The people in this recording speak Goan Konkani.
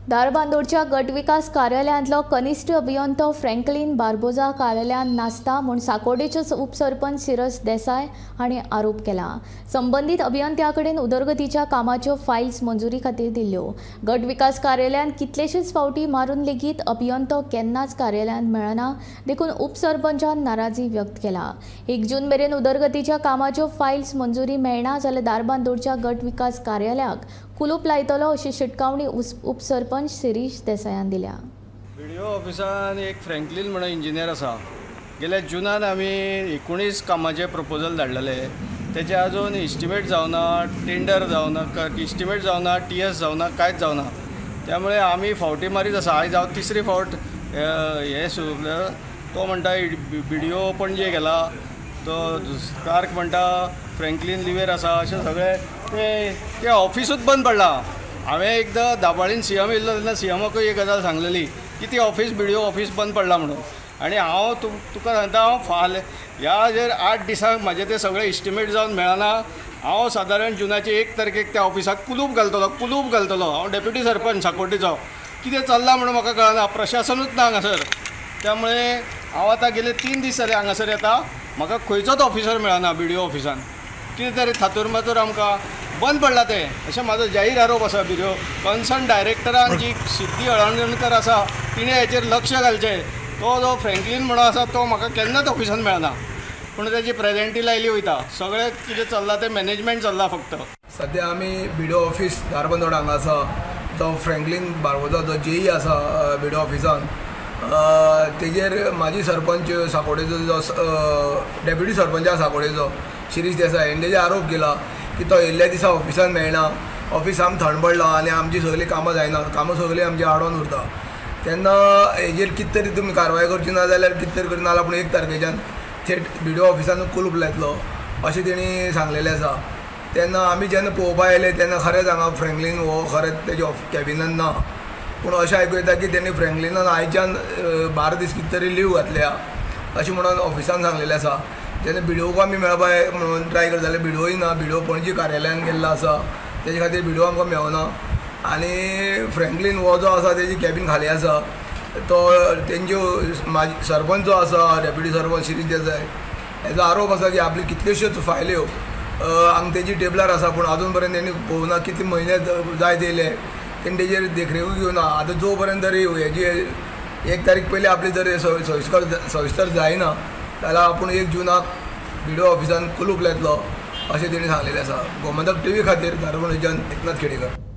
धारबांदोडच्या गट विकास कार्यालयांतलो कनिष्ठ अभियंतो फ्रँकलीन बार्बोजा कार्यालयांत नासता म्हूण साकोर्डेचे उपसरपंच सिरस देसाय हांणी आरोप केला। संबंदीत अभियंत्या कडेन उदरगतीच्या कामाच्यो फायल्स मंजुरी खातीर दिल्ल्यो। गट विकास कार्यालयांत कितलेशेच फावटी मारून लेगीत अभियंतो केन्नाच कार्यालयांत मेळना देखून उपसरपंचान नाराजी व्यक्त केला। 1 जून मेरेन उदरगतीच्या कामाच्यो फायल्स मंजुरी मेळना जाल्यार धारबांदोडच्या गट विकास कार्यालयाक कुलूप लायतलो अशी शिटकावणी उपसरपंच शिरीष देसायान दिल्या। बीडीओ ऑफिसान एक फ्रँकलीन म्हणून इंजिनियर आसा। गेल्या जुनान आमी 19 कामाचे प्रपोजल धाडलेले, तेचे अजून इस्टिमेट जावना, टेंडर जावना, इस्टिमेट जावना, टीएस जावना, कांयच जावना। त्यामुळे आमी फावटी मारीत आसा। आयज हांव तिसरी फावट हे सुरू, तो म्हणटा बीडीओ पणजे गेला, तो क्लार्क म्हणटा फ्रँकलीन लिवेर आसा, अशें सगळें ते ऑफिसूच बंद पडलां। हांवें एकदां दाबाळीन सीएम येयल्लो तेन्ना सीएमाकूय एक गजाल सांगलेली की ती ऑफिस बीडीओ ऑफिस बंद पडलां म्हणून। आनी हांव तुका सांगता, हांव फाल्यां ह्या जर 8 दिसांक म्हाजें तें सगळें इस्टिमेट जावन मेळना, हांव सादारण जुनाचे 1 तारखेक त्या ऑफिसाक कुलूप घालतलो, कुलूप घालतलो। हांव डेप्युटी सरपंच साकोर्डेचो, कितें चल्लां म्हणून म्हाका कळना, प्रशासनूच ना हांगासर। त्यामुळे हांव आतां गेले 3 दीस जाले हांगासर येता, म्हाका खंयचोच ऑफिसर मेळना बीडीओ ऑफिसान। कितें तरी थातूर मातूर आमकां बंद पडला तें, अशें म्हाजो जाहीर आरोप आसा। बीडीओ कन्सर्न डायरेक्टरान जी सिद्धी हळदणकर आसा तिणें हेचेर लक्ष घालचें। तो जो फ्रँकलीन म्हणून आसा तो म्हाका केन्नाच ऑफिसान मेळना, पूण तेजी प्रेजेंटी लायली वयता। सगळें कितें चल्लां तें मॅनेजमेंट चल्लां फक्त। सद्या आमी बीडीओ ऑफिस धारबांदोडा हांगा आसा। जो फ्रँकलीन बार्बोजा जो जेई आसा बीडीओ ऑफिसान, तेजेर माजी सरपंच साकोडेचो जो डेप्युटी सरपंच आसा साकोडेचो शिरीष देसाय हेणें तेजेर आरोप केला की तो येयल्ल्या दिसा ऑफिसान मेळना, ऑफिस सामकें थंड पडलां आनी आमची सगळीं कामां जायना, कामां सगळीं आमची आडोन उरता। तेन्ना हेजेर कितें तरी तुमी कारवाय करची ना जाल्यार कितें तरी करना जाल्यार आपूण 1 तारखेच्यान थेट बीडीओ ऑफिसान कुलूप लायतलो अशें तेणी सांगलेलें आसा। तेन्ना आमी जेन्ना पळोवपा आयले तेन्ना खरेंच हांगा फ्रँकलीन हो खरेंच तेज्या कॅबिनान ना, पूण अशें आयकूं येता की तेणी फ्रँकलिनान आयच्यान 12 दीस कितें तरी लीव घातल्या अशें म्हणून ऑफिसान सांगलेलें आसा। जेन्ना बीडीओक आमी मेळपा म्हणून ट्राय करता जाल्यार बीडीओय ना, बीडीओ पणजी कार्यालयान गेल्लो आसा, तेजे खातीर बीडीओ आमकां मेळना। आनी फ्रँकलीन हो जो आसा तेजी कॅबीन खाली आसा, तो तेंच्यो माजी सरपंच जो आसा डेप्युटी सरपंच शिरीष देसाय हेजो आरोप आसा की आपली कितल्योश्योच फायल्यो हांगा तेजी टेबलार आसा, पूण आजून पर्यंत तेणी पळोवना, कितले म्हयने जायत येयले तेणी तेजेर देखरेखूय घेवना। आतां जो पर्यंत तरी हेजी 1 तारीख पयलीं आपली जर सविस्तर जायना जाल्यार आपूण 1 जुनाक बीडीओ ऑफिसान कुलूप लायतलो अशें तेणी सांगलेलें आसा। गोमंतक टीव्ही खातीर धारबांदोडच्यान एकनाथ खेडेकर।